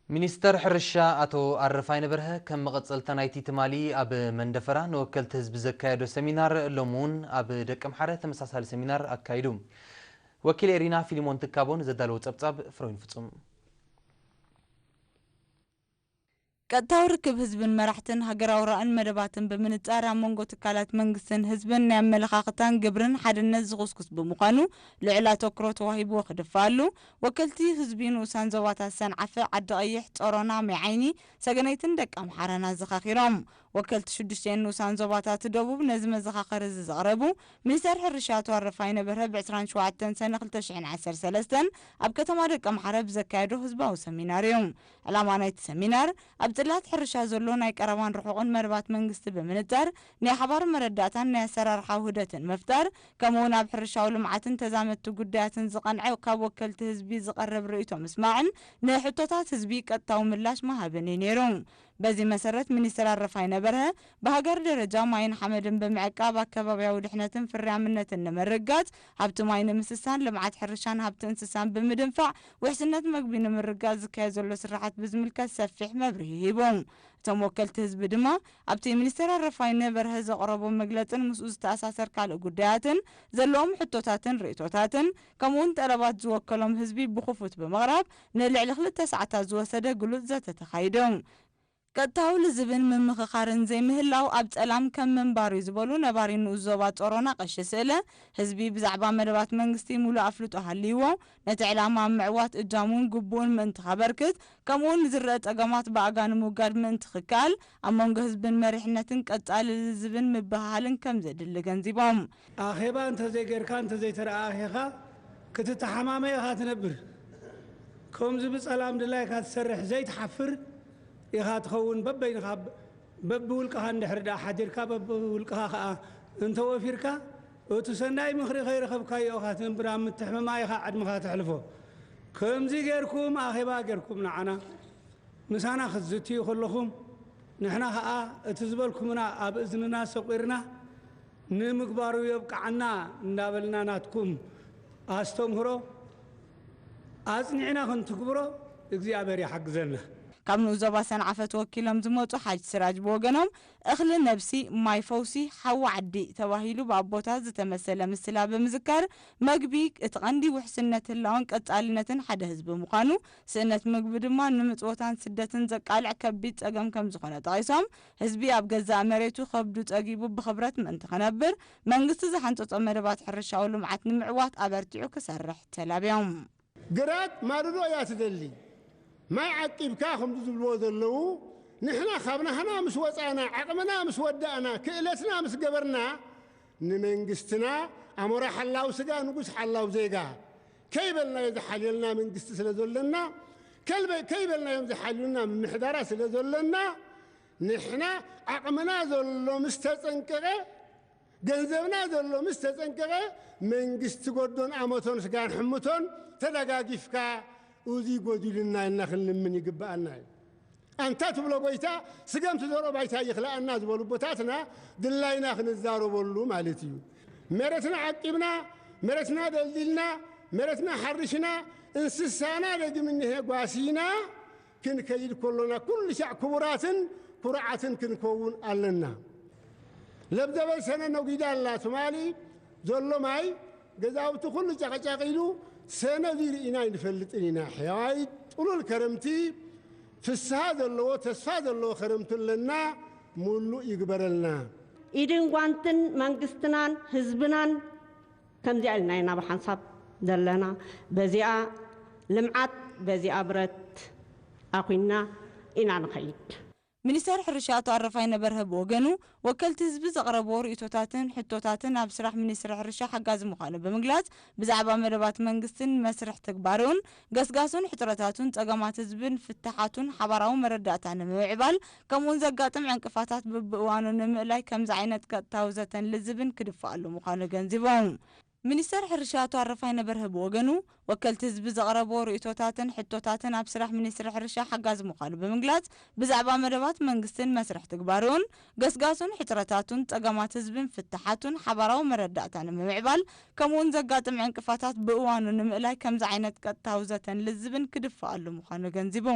ሚኒስተር ሕርሻ ኣቶ ኣረፋይነ በርሀ ከም መቐጸልታ ናይቲ ትማሊ ኣብ መንደፈራ ንወከልቲ ህዝቢ ዘካየዶ ሰሚናር፣ ሎሚ እውን ኣብ ደቀምሓረ ተመሳሳሊ ሰሚናር ኣካይዱ። ወኪል ኤሪና ፊሊሞን ትካቦ ንዘዳለዎ ጸብጻብ ፍሮይን ፍጹም። ቀጥታዊ ርክብ ህዝብን መራሕትን ሃገራዊ ራእን መደባትን ብምንጻር ኣብ መንጎ ትካላት መንግስትን ህዝብን ናይ ኣመለኻኽታን ግብርን ሓድነት ዝኹስኩስ ብምዃኑ ልዑል ኣተኩሮ ተዋሂብዎ ክድፋኣሉ ወከልቲ ህዝቢ ንኡሳን ዞባታት ሰንዓፈ፣ ዓዲ ቀይሕ፣ ጾሮና፣ ማይ ዓይኒ፣ ሰገነይትን ደቂ ኣምሓራን ኣዘኻኺሮም። ወከልቲ ሽዱሽተ ንኡሳን ዞባታት ደቡብ ነዚ መዘኻኸሪ እዚ ዘቕረቡ ሚኒስተር ሕርሻ ኣቶ ኣረፋይነ በርሀ ብ ዕስራን ሸውዓተን ሰነ ክልተ ሽሕን ዓሰርተ ሰለስተን ኣብ ከተማ ደቂ ኣምሓረ ብዘካየዶ ህዝባዊ ሰሚናር እዩ። ዕላማ ናይቲ ሰሚናር ኣብ ጽላት ሕርሻ ዘሎ ናይ ቀረባን ርሑቕን መደባት መንግስቲ ብምንጻር ናይ ሓባር መረዳእታን ናይ ኣሰራርሓ ውህደትን ምፍጣር፣ ከምኡውን ኣብ ሕርሻዊ ልምዓትን ተዛመድቲ ጉዳያትን ዝቐንዐ ካብ ወከልቲ ህዝቢ ዝቐርብ ርእይቶ ምስማዕን ንሕቶታት ህዝቢ ቀጥታዊ ምላሽ ምሃብን እዩ ነይሩ። በዚ መሰረት ሚኒስትር ኣረፋይነ በርሀ ብሃገር ደረጃ ማይን ሓመድን ብምዕቃብ ኣከባቢያዊ ድሕነትን ፍርያምነትን ንምርግጋጽ፣ ሃብቲ ማይ ንምስሳን፣ ልምዓት ሕርሻን ሃብቲ እንስሳን ብምድንፋዕ ውሕስነት መግቢ ንምርግጋጽ ዝካየድ ዘሎ ስራሓት ብዝምልከት ሰፊሕ መብርሂ ሂቦም። እቶም ወከልቲ ህዝቢ ድማ ኣብቲ ሚኒስትር ኣረፋይነ በርሀ ዘቕረቦ መግለጽን ምስኡ ዝተኣሳሰር ካልእ ጉዳያትን ዘለዎም ሕቶታትን ርእይቶታትን ከምኡውን ጠለባት ዝወከሎም ህዝቢ ብኽፉት ብምቕራብ ንልዕሊ ክልተ ሰዓታት ዝወሰደ ግሉጽ ዘተ ተኻይዱ። ቀጥታዊ ልዝብን ምምኽኻርን ዘይምህላው ኣብ ጸላም ከም ምንባር እዩ ዝበሉ ነባሪ ንኡስ ዞባ ጾሮና ቀሺ ስእለ፣ ህዝቢ ብዛዕባ መደባት መንግስቲ ሙሉእ ኣፍልጦ ሃልይዎ ነቲ ዕላማ ኣብ ምዕዋት እጃሙን ግቡኡን ምእንቲ ከበርክት፣ ከምኡውን ንዝረአ ጸገማት ብኣጋ ንምውጋድ ምእንቲ ክከኣል ኣብ መንጎ ህዝብን መሪሕነትን ቀጻሊ ልዝብን ምብህሃልን ከም ዘድሊ ገንዚቦም። ኣኼባ እንተዘይጌርካ እንተዘይተረኣኺኻ ክትተሓማመ ኢኻ ትነብር። ከምዚ ብጸላም ድላይካ ትሰርሕ ዘይትሓፍር ኢኻ ትኸውን። በበይንኻ በብውልቅኻ እንድሕር ደኣ ሓዲርካ በብውልቅኻ ኸኣ እንተወፊርካ እቲ ሰናይ ምኽሪ ከይረኸብካዮ ኢኻ ትንብር። ኣብ ምትሕምማ ኢኻ ዕድምኻ ተሕልፎ። ከምዚ ጌርኩም ኣኼባ ጌርኩም ንዓና ምሳና ክትዝትዩ ከለኹም ንሕና ኸኣ እቲ ዝበልኩምና ኣብ እዝንና ሰቒርና ንምግባሩ የብቅዓና እንዳበልና ናትኩም ኣስተምህሮ ኣጽኒዕና ክንትግብሮ እግዚኣብሔር ይሓግዘና። ካብ ንኡስ ዞባ ሰንዓፈ ተወኪሎም ዝመጹ ሓጅ ስራጅ ብወገኖም፣ እኽሊ ነብሲ፣ ማይ ፈውሲ፣ ሓዊ ዓዲ ተባሂሉ ብኣቦታት ዝተመሰለ ምስላ ብምዝካር፣ መግቢ እቲ ቀንዲ ውሕስነት ህላወን ቀጻልነትን ሓደ ህዝቢ ምዃኑ፣ ስእነት ምግቢ ድማ ንምጽወታን ስደትን ዘቃልዕ ከቢድ ጸገም ከም ዝኾነ ጠቒሶም፣ ህዝቢ ኣብ ገዛእ መሬቱ ከብዱ ጸጊቡ ብኽብረት ምእንቲ ክነብር፣ መንግስቲ ዝሓንጸጾ መደባት ሕርሻዊ ልምዓት ንምዕዋት ኣበርቲዑ ክሰርሕ ተላብዮም። ግራት ማልዶ እያ ትደሊ። ማይ ዓቂብካ ከምዚ ዝብልዎ ዘለዉ፣ ንሕና ካብ ናህና ምስ ወጻና፣ ዓቕምና ምስ ወዳእና፣ ክእለትና ምስ ገበርና፣ ንመንግስትና ኣሞራ ሓላው ስጋ ንጉስ ሓላው ዜጋ ከይበልናዮ ዝሓልየልና መንግስቲ ስለ ዘለና፣ ከልበ-፣ ከይበልናዮም ዝሓልዩልና ምምሕዳራ ስለ ዘለና፣ ንሕና ዓቕምና ዘሎ ምስ ተጸንቀቐ፣ ገንዘብና ዘሎ ምስ ተጸንቀቐ፣ መንግስቲ ጎዶን ኣመቶን ስጋን ሕምቶን ተደጋጊፍካ፣ "እዚ ጎዲሉና" ኢልና ክንልምን ይግብኣና እዩ። ኣንታ ትብሎ ጎይታ፣ ስገም ትዘርኦ ባይታ ይኽልኣና ዝበሉ ኣቦታትና ድላይና ክንዛረበሉ ማለት እዩ። መሬትና ዓቂብና፣ መሬትና ደልዲልና፣ መሬትና ሓሪሽና፣ እንስሳና ደግም እኒሄ ጓሲና ክንከይድ ከሎና ኩሉ ሻዕ ክቡራትን ኩሩዓትን ክንከውን ኣለና። ለብዘበን ሰነ ነጒዳ ኣላ ትማሊ ዘሎ ማይ ገዛውቲ ኩሉ ጨቕጨቕ ኢሉ ሰነ እዚ ርኢና ኣይንፈልጥን ኢና። ሕያዋይ ጥሉል ከረምቲ፣ ፍስሃ ዘለዎ፣ ተስፋ ዘለዎ ከረምቲ ኣለና። ሙሉእ ይግበረልና። ኢድን ጓንትን መንግስትናን ህዝብናን ከምዚኣ ኢልና ኢና ብሓንሳብ ዘለና። በዚኣ ልምዓት፣ በዚኣ ብረት ኣኹና ኢና ንኸይድ። ሚኒስተር ሕርሻ ኣቶ ኣረፋይነ በርሀ ብወገኑ፣ ወከልቲ ህዝቢ ዘቕረብዎ ርእይቶታትን ሕቶታትን ኣብ ስራሕ ሚኒስትሪ ሕርሻ ሓጋዚ ምዃኑ ብምግላጽ፣ ብዛዕባ መደባት መንግስትን መስርሕ ተግባሩን፣ ገስጋሱን ሕጽረታቱን፣ ጸገማት ህዝብን ፍታሓቱን ሓባራዊ መረዳእታ ንምምዕባል፣ ከምኡውን ዘጋጥም ዕንቅፋታት ብብእዋኑ ንምእላይ ከምዚ ዓይነት ቀጥታዊ ዘተን ልዝብን ክድፍኣሉ ምዃኑ ገንዚቦም። ሚኒስተር ሕርሻ ኣቶ ኣረፋይነ በርሀ ብወገኑ፣ ወከልቲ ህዝቢ ዘቕረብዎ ርእይቶታትን ሕቶታትን ኣብ ስራሕ ሚኒስትሪ ሕርሻ ሓጋዚ ምዃኑ ብምግላጽ፣ ብዛዕባ መደባት መንግስትን መስርሕ ትግባሩን፣ ገስጋሱን ሕጽረታቱን፣ ጸገማት ህዝብን ፍታሓቱን ሓባራዊ መረዳእታ ንምምዕባል፣ ከምኡውን ዘጋጥም ዕንቅፋታት ብእዋኑ ንምእላይ ከምዚ ዓይነት ቀጥታዊ ዘተን ልዝብን ክድፍኣሉ ምዃኑ ገንዚቡ።